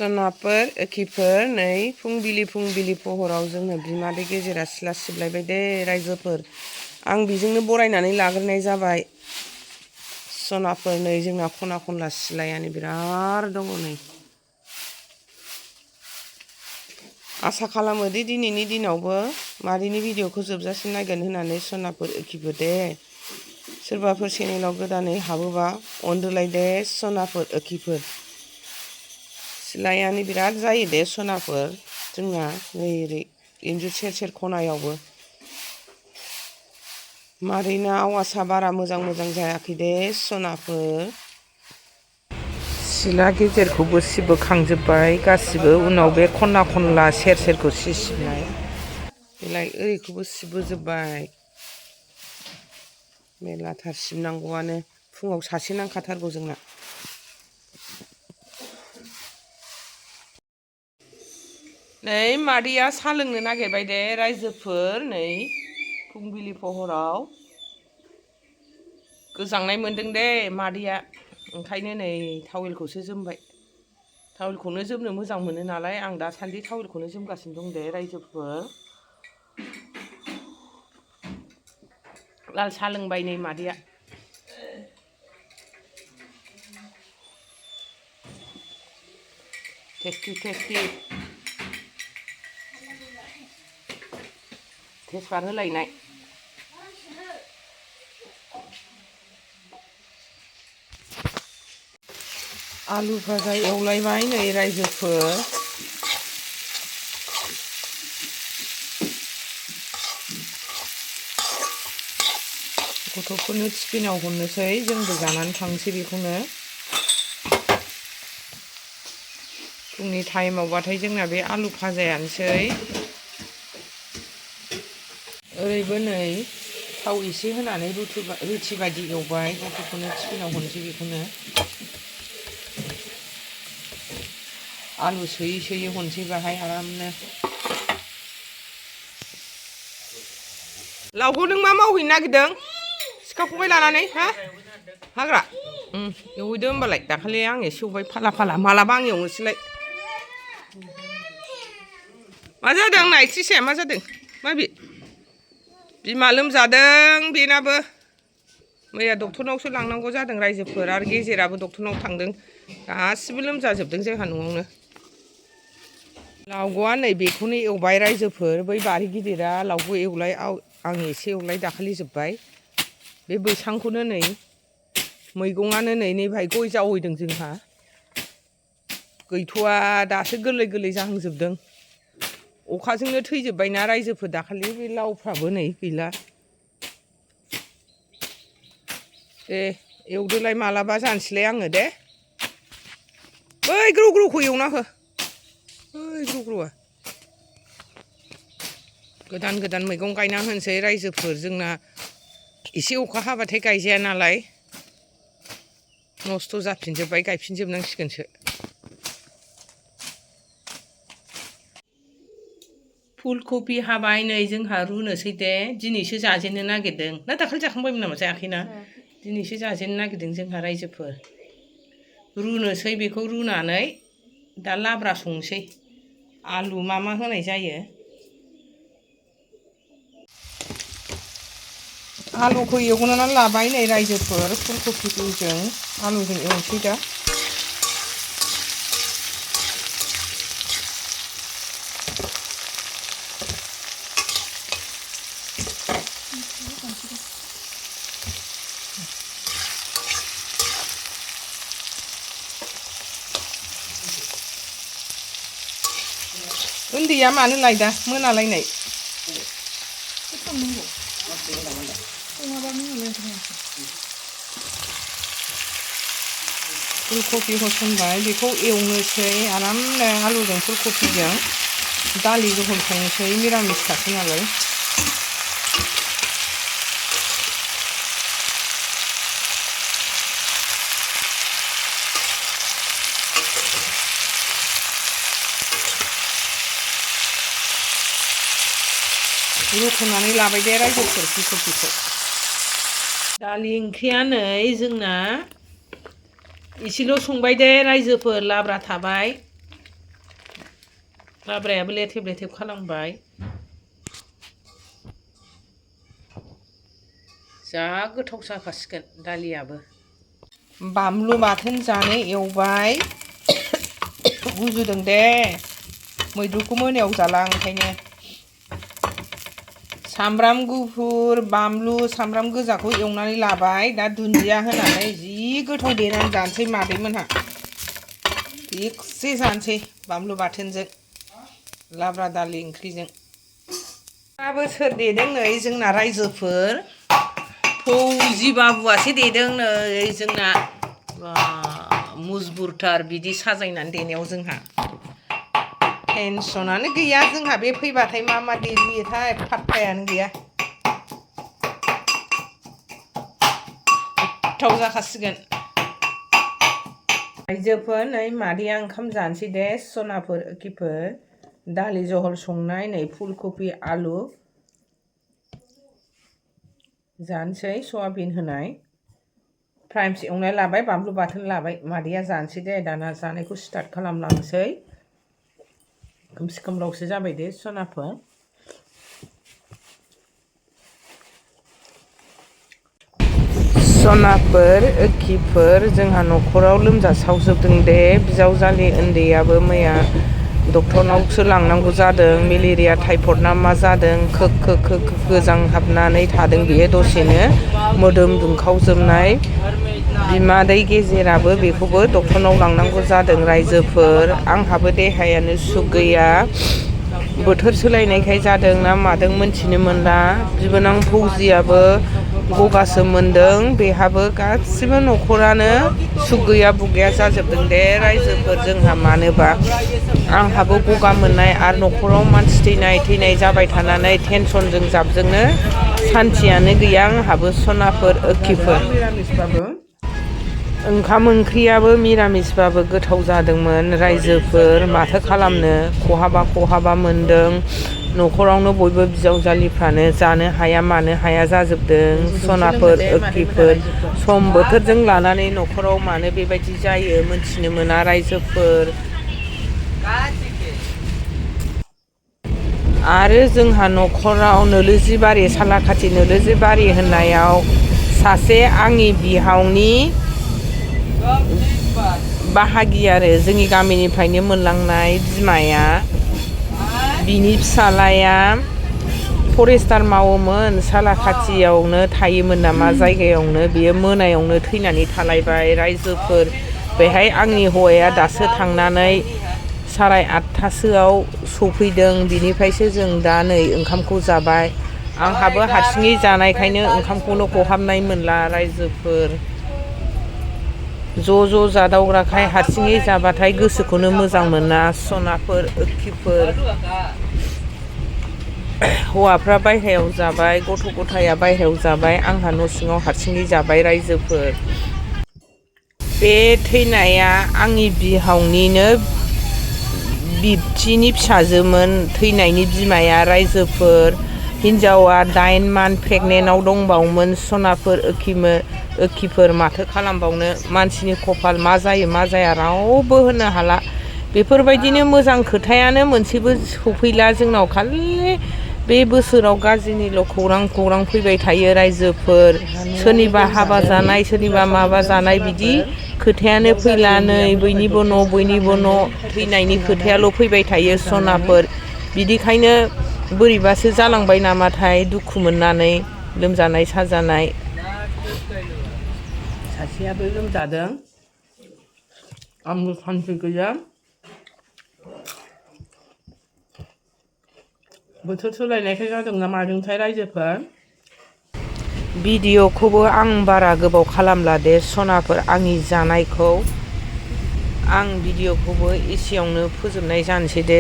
सनाफोर एखिफोर नै फुंबिलि पहराव जोंनो बिमादै गेजेरा सिला सिबलायबाय दे रायजोफोर। आं बेजोंनो बरायनानै लाग्रोनाय जाबाय। सनाफोर नै जोंना खना खनला सिलायानो बिराद दङ नै। आसा खालामो दि दिनैनि दिनावबो मादैनि भिडिअखौ जोबजासिम नायगोन होननानै सनाफोर एखिफोर दे। सोरबाफोर चेनेलाव गोदानै हाबोबा अनदोलाय दे सनाफोर एखिफोर। सिलायानो बिराद जायो दे सनाफोर जोंना नै ओरै इन्जुर सेर सेर खनायावबो। मादैना आवासा बारा मोजां जायाखै दे सनाफोर। सिला गेजेरखौबो सिबोखांजोब्बाय गासिबो, उनाव बे खना खनला सेर सेरखौ सिबनाय बेलाय ओरैखौबो सिबोजोब्बाय। मेरलाथार सिबनांगौआनो, फुङाव सासे नांखाथारगौ जोंना। नै मादैया साहा लोंनो नागिरबाय दे रायजोफोर नै फुंबिलि पहराव। गोजांनाय मोनदों दे मादैया, ओंखायनो नै टावेलखौसो जोमबाय। टावेलखौनो जोमनो मोजां मोनो नालाय आं दासान्दि टावेलखौनो जोमगासिनो दं दे रायजोफोर। लाल साहा लोंबाय नै मादैया। टेस्टि तेजपात होलायनाय। आलु भाजा एवलायबाय नै रायजोफोर। गथ'फोरनो टिफिनाव हरनोसै, जोंबो जानानै थांसै बेखौनो। फुंनि टाइमावबाथाय जोंना बे आलु भाजायानोसै। ओरैबो नै थाव एसे होनानै रुथि बायदि एवबाय, गथ'फोरनो टिफिनाव हरनोसै बेखौनो। आलु सोयै हरनोसै बाहाय आरामनो। लावगौ नों मा मावहैनो नागिरदों सिखा खंखाइ लानानै हा? हाग्रा एवहैदो होमबालाय। दाखालि आं एसे एवबाय फाला मालाबा आं एवनोसैलाय। मा जादों नायथ्रिसाया, मा जादों माबि? बिमा लोमजादों बेनाबो। मैया डक्टरनावसो लांनांगौ जादों रायजोफोर, आरो गेजेराबो डक्टरनाव थांदों। गासिबो लोमजाजोबदों जोंहा न'आवनो। लावग'आ नै बेखौनो एवबाय रायजोफोर, बै बारि गिदिरा लावग' एवलाय आं एसे एवलाय दाखालि जोब्बाय। बे बैसांखौनो नै मैगङानो नै बाहाय गय जावैदों जोंहा। गैथ'वा दासो गोरलै जाहांजोबदों। अखाजोंनो थैजोब्बायना रायजोफोर दाखालि, बे लावफ्राबो नै गैला। दे एवदोलाय मालाबा जानोसैलाय आङो दे। बै ग्रौखौ एवना हो, बै ग्रौआ। गोदान मैगं गायना होनोसै रायजोफोर, जोंना एसे अखा हाबाथाय गायजाया नालाय नस्थ' जाफिनजोब्बाय, गायफिनजोबनांसिगोनसो। फुलकबि हाबाय नै जोंहा रुनोसै दे, दिनैसो जाजेननो नागिरदों। ना दाखालि जाखांबायमोन नामा? जायाखैना, दिनैसो जाजेननो नागिरदों जोंहा रायजोफोर। रुनोसै बेखौ, रुनानै दा लाब्रा संनोसै। आलु मा होनाय जायो। आलुखौ एवग्रोनानै लाबाय नै रायजोफोर, फुलकबिजों आलुजों एवनोसै दा। उन्दैया मानो लायदा मोनालायनाय। फुलकबि होसनबाय, बेखौ एवनोसै आरामनो आलुजों फुलकबिजों। दालि जहल संनोसै, मिरामिस खासै नालाय। रुख'नानै लाबाय दे रायजोफोर फुलकबिखौ। दालि ओंख्रिया नै जोंना एसेल' संबाय दे रायजोफोर, लाब्रा थाबाय। लाब्रायाबो लेथेब लेथेब खालामबाय जा गोथाव जाखासिगोन दालियाबो बानलु बाथोन जानो एवबाय गुजुदों दे मैद्रुखौ मोनायाव जाला ओंखायनो सामब्राम गुफुर बानलु सामब्राम गोजाखौ एवनानै लाबाय दा दुन्दिया होनानै जि गोथाव देनानै जानोसै मादैमोनहा थिगसे जानोसै बानलु बाथोनजों लाब्रा दालि ओंख्रिजों दाबो सोर देदों नै जोंना रायजोफोर फौजि बाबुआसो देदों नै जोंना मुजबुरथार बिदि साजायनानै देनायाव जोंहा टेनसनानो गैया जोंहा बे फैबाथाय मा मा देलुयोथाय फात्तायानो गैया गोथाव जाखासिगोन आइजोफोर नै मादैया ओंखाम जानोसै दे सनाफोर खिफोर दालि जहल संनाय नै फुलकबि आलु जानोसै सयाबिन होनाय फ्राइम्स एवनाय लाबाय बानलु बाथोन लाबाय मादैया जानोसै दे दाना जानायखौ स्टार्ट खालामलांसै खोमसि खोमलावसो जाबाय दे सनाफोर सनाफोर खिफोर जोंहा न'खराव लोमजासावजोबदों दे बिजावजालि उन्दैयाबो मैया डक्टरनावसो लांनांगौ जादों मेलेरिया टाइफड ना मा जादों गोजांहाबनानै थादों बियो दसेनो मोदोम दुंखावजोबनाय बिमादै गेजेराबो बेखौबो डक्टरनाव लांनांगौ जादों रायजोफोर आंहाबो देहायानो सुख गैया बोथोर सोलायनायखाय जादों ना मादों मोनथिनो मोनला बिबोनां फौजियाबो गगासो मोनदों बेहाबो गासिबो न'खरानो सुख गैया बुगैया जाजोबदों दे रायजोफोर जोंहा मानोबा आंहाबो गगा मोननाय आरो न'खराव मानसि थैनाय जाबाय थानानै टेनसनजों जाबजोंनो सान्थियानो गैया आंहाबो सनाफोर खिफोर ओंखाम ओंख्रियाबो मिरामिसबाबो गोथाव जादोंमोन रायजोफोर माथो खालामनो खहाबा मोनदों न'खरावनो बयबो बिजावजालिफ्रानो जानो हाया मानो हाया जाजोबदों सनाफोर खिफोर सम बोथोरजों लानानै न'खराव मानो बेबायदि जायो मोनथिनो मोना रायजोफोर आरो जोंहा न'खराव नोलोजिबारि सालाखाथि नोलोजिबारि होननायाव सासे आंनि बिहावनि बाहागि आरो जोंनि गामिनिफ्रायनो मोनलांनाय बिमाया बिनि फिसालाया फरेस्टार मावोमोन सालाखाथियावनो थायोमोन नामा जायगायावनो बियो मोनायावनो थैनानै थालायबाय रायजोफोर बेहाय आंनि हौवाया दासो थांनानै 8:30सोआव सफैदों बिनिफ्रायसो जों दा नै ओंखामखौ जाबाय आंहाबो हारसिङै जानायखायनो ओंखामखौनो खहाबनाय मोनला रायजोफोर ज' जादावग्राखाय हारसिङै जाबाथाय गोसोखौनो मोजां मोना सनाफोर खिफोर हौवाफ्रा बायह्रायाव जाबाय गथ' गथाया बायह्रायाव जाबाय आंहा न' सिङाव हारसिङै जाबाय रायजोफोर बे थैनाया आंनि बिहावनिनो बिबथिनि फिसाजोमोन थैनायनि बिमाया रायजोफोर हिन्जावा 9 मान्थ प्रेगनेन्टआव दंबावोमोन सनाफोर खिफोर माथो खालामबावनो मानसिनि कपाल मा जायो मा जाया रावबो होननो हाला बेफोरबायदिनो मोजां खोथायानो मोनसेबो सफैला जोंनाव खालि बे बोसोराव गाज्रिनिल' खौरां फैबाय थायो रायजोफोर सोरनिबा हाबा जानाय सोरनिबा माबा जानाय बिदि खोथायानो फैला नै बयनिबो न' थैनायनि खोथायाल' फैबाय थायो सनाफोर बिदिखायनो बोरैबासो जालांबाय नामाथाय दुखु मोननानै लोमजानाय साजानाय सासेयाबो लोमजादों आंबो सान्थि गैया बोथोर सोलायनायखाय जादों ना मादोंथाय रायजोफोर भिडिअ'खौबो आं बारा गोबाव खालामला दे सनाफोर आंनि जानायखौ आं भिडिअ'खौबो एसेयावनो फोजोबनाय जानोसै दे